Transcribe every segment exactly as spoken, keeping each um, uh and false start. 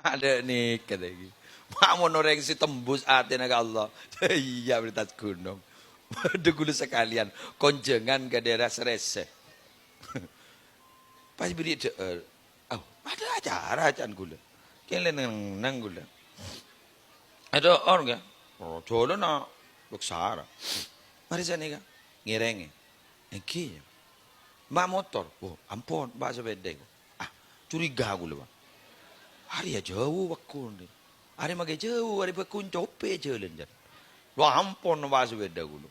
Adâ' nèka ta' ghi. Ma' mon orèng sè tembus atèna ka Allah. Iyâ, bertas gunong. Padâ ghulâ sakalèyan, konjhângan ka daerah Srèsè. Pas bâri' dhâ'âr. Au, adâ' acara can ghulâ. Kèng lè neng-neng ghulâ. Adâ' or, ghi. Oh, jhâlâna beksara. Marè sanèka, ngèrèngè. Èngghi, yâ. Ma' motor? Oh, ampon, ma' sepèda, ko. Ah, curiga ghulâ, Pak. Arèya jhâu, Pak, ko. Arè makè jhâu, arè bhâkun copè jhâlân, can. Lo ampon, ma' sepèda ghulâ.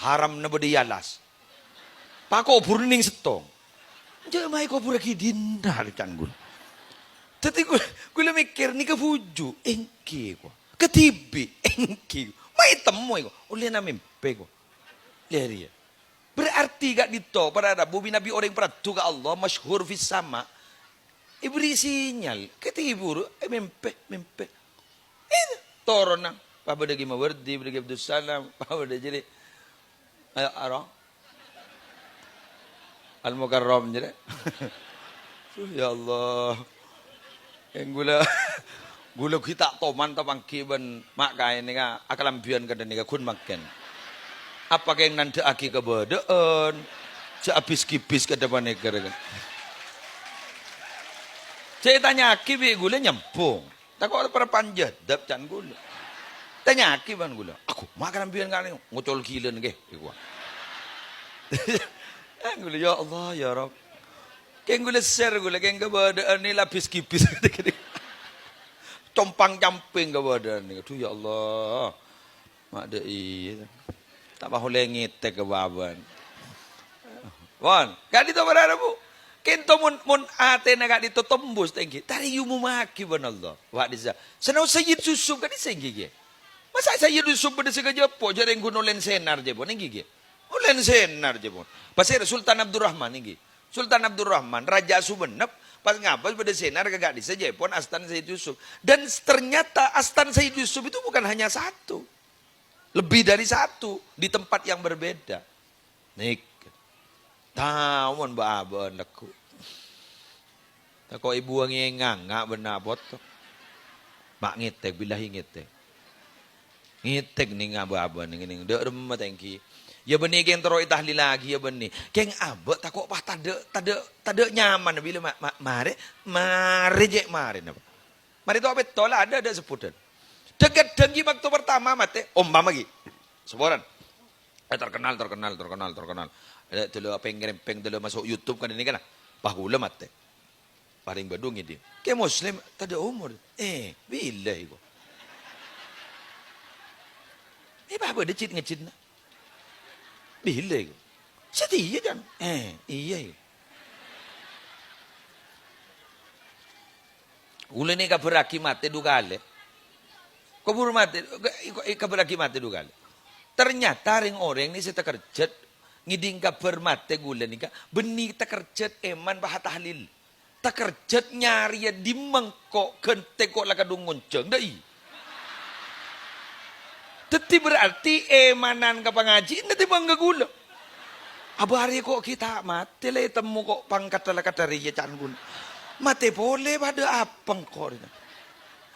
Haramna bâdâ è alas. Pakobhur nèng sèttong. Jhâ' maè kobhurraghi dinna', can ghulâ. Dhâddhi ghulâ, ghulâ mèkkèr, nèka bhuju', èngghi, ko. Kadhibi', èngghi. Ma' ètemmo, ko. Ollèna mèmpè, ko. Lè arèya. Berarti ka'dinto para rabu bi-, nabi orèng paraddhu ka Allah, masyhur fis sama, èberri' sinyal, kètè buru, eh, mèmpè, mèmpè. Eh, toronna. Pas bâdâ Ki Mawardi, bâdâ Ki Abdussalam, pas bâdâ jârèya. Ayo, aro. Al-Mukarram jârèya. Ya Allah. Kèng ghulâ, ghulâ ghi' ta' toman tapangghi bân ma' kaè nèka akalambhiyân kadhâ' nèka ghun mangkèn. Apa kèng nandhâ'aghi kabâdâ'ân? Jhâ' abis-kibis kadhâ' panèka rèya. Jhâ' ètanya'aghi bi' ghulâ nyambhung. Tako' parappa'na jhâdhâb can ghulâ. Tanya'aghi bân ghulâ. Aku ma' akalambhiyân kanè ngocol ghilâ nèka, èkowa. Eh, ghulâ, ya Allah, ya Rabb. Kèng ghulâ sèr ghulâ, kèng kabâdâ'ân nè la bis-kibis. Compang-camping kabâdâ'ân nè. Aduh, ya Allah. Ma' dâ' iyâ. Ta' paholè ngètèk ka bâbâna. Pon, ka'dinto para rabu. Kènto mon, mon atèna ka'dinto tembus tèngghi. Tarè èomomaghi bân Allah. Wa' dissa. Sanaos Sayyid Yusuf ka'dissa èngghi, ghi. Masa' Sayyid Yusuf bâdâ sè kajhâpo, jhâ' rèng ghun olèn sènar jhâpon, èngghi, ghi. Olèn sènar jhâpon. Pasèra Sultan Abdurrahman èngghi. Sultan Abdurrahman, Raja Sumenep, pas ngabâs bâdâ sènar ka ka'dissa jhâpon astan Sayyid Yusuf. Dan ternyata astan Sayyid Yusuf itu bukan hanya satu. Lebih dari satu, di tempat yang berbeda. Nèka. Taon bâ'-abâ'ân lagghu'. Tako' èbuwângè nganga' bân apoto. Ma' ngètèk, billahi ngètèk. Ngètèk nèng abâ-abâ nèng, nèng dâ' remma tèngghi. Yâ bânnè kèng terro ètahlillaghi, yâ bânnè. Kèng abâ' tako' pas tadâ', tadâ', tadâ' nyaman bilâ ma-, ma-, marè, marè jhâ' marè napa. Marè to' pètto la adâ', adâ' sebbhudhân. Dhâng-kadhâng ghi' bâkto partama matè, ompama ghi'. Saporana. Eh, terkenal, terkenal, terkenal, terkenal. Eh, dâlâ pèng-rèmpèng, dâlâ maso' YouTube kan ini kan. Pas ghulâ matè. Parèng bâdhung ngèdhing. Kè Muslim, tadâ' omor. Eh, bilâ èko? Eh, pas bâdâ cit-ngecitna. Bilâ èko? Satèya, Jan. Eh, iyâ, èko. Ghulâ nè èkabhârraghi matè du kalè. Kobhur matè, èka-, èkabhârraghi matè du kalè. Ternyata rèng-orèng nè sè takerjhât ngèdhing kabhâr matè ghulâ nèka, bânnè takerjhât èman paha tahlil. Takerjhât nyarèya dimma engko' ghântè ko' la kadhung ngonjhâng, dâ' iyâ. Dhâddhi berarti èmanan ka pangajhiân tèmbhâng ka ghulâ. Abâ' arè ko' ghi' ta' matè la ètemmo ko' pangkaddhâ la kaddhâ rèya can ghulâ. Matè polè padâ apa engko' rèya.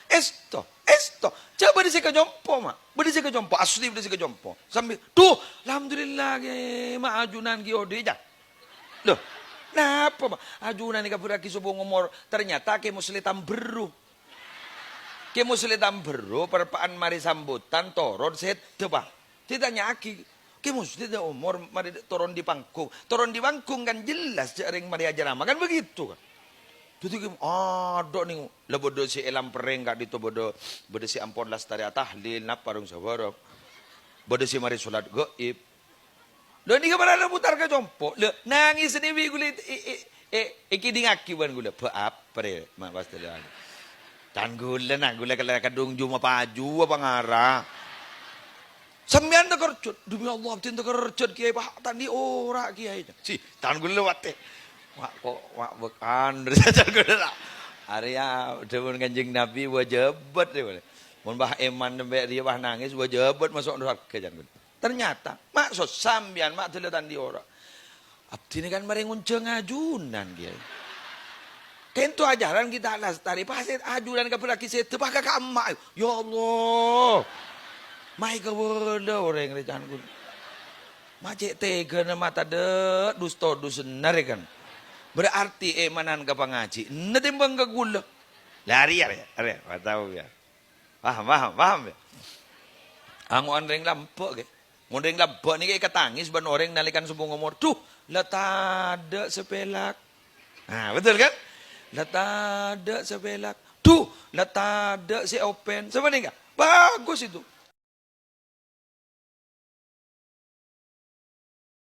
Èsto, èsto. Jhâ' bâdâ sè kacompo, Ma'. Bâdâ sè kacompo, asli bâdâ sè kacompo. Sambi, "Duh, alhamdulillah, Kè, Ma' ajunan ghi' odi', jâ." Loh, napa, Ma'? Ajunan èkabhârraghi sobung omor, ternyata Kè Muslim Tamberru. Kè Muslim Tamberru, parpa'an marè sambutan, toron sèdhâ, Pa'. Ditanya'aghi, "Kè Muslim ta' omor marè toron di panggung?" Toron di panggung kan jelas jhâ' rèng marè acerama, kan begitu, kan? Dhâddhi, Kè, adâ' nèng, la bâdâ sè èlamperrèng ka'dinto, bâdâ, bâdâ sè ampon lastarè atahlil, napa rong sabârâng. Bâdâ sè marè solat gaib. Lho, nèka marana mutar ka compo'. Lho, nangès nè bi' ghulâ è-, è-, è-, è-, èkèdingngaghi bân ghulâ. Bâ' apa rè, Ma', pas tadâ'. Can ghulâ, na, ghulâ kala kadhung jhumâ paju apa ngara. Sampèyan takerjhât. Demi Allah, abdhina takerjhât, Kèyaè, Pa', ta' andi' ora, Kèyaè. Si, can ghulâ matè. Wa', ko', wa', bâk-, an, can ghulâ la. Arèya, dhâbuna Kanjeng Nabi, wajâbât, rè, mon bâ' èman sampè' rèya bâ' nangès, wajâbât maso' sowarghâ, can ghulâ. Ternyata, ma' sossa sampèyan, ma' dâlâ ta' andi' ora. Abdhina kan marè ngonjhâng ajunan, Kèyaè. Kento ajaran kita lestari, pas ajuran kabellagi sèdhâ, pas ka kamma'. Ya Allah. Maè kabâlâ orèng rè can ghun. Ma' cè' tèghâna ma' tadâ' dus-todus enna rè kan. Berarti èmanan ka pangaji, enna tèmbhâng ka ghulâ. Lah, arèya, arèya, arèya, ma' tao ya. Paham, paham, paham, ya? Ango'an rèng lambâ', ghi. Mon rèng lambâ' nèka èkatangès bân orèng nalèkana sompong omor. "Duh, la tadâ' sè pèlak." Nah, betul, kan? "La tadâ' sè pèlak. Duh, la tadâ' sè open." Sapanèka? Bagus itu.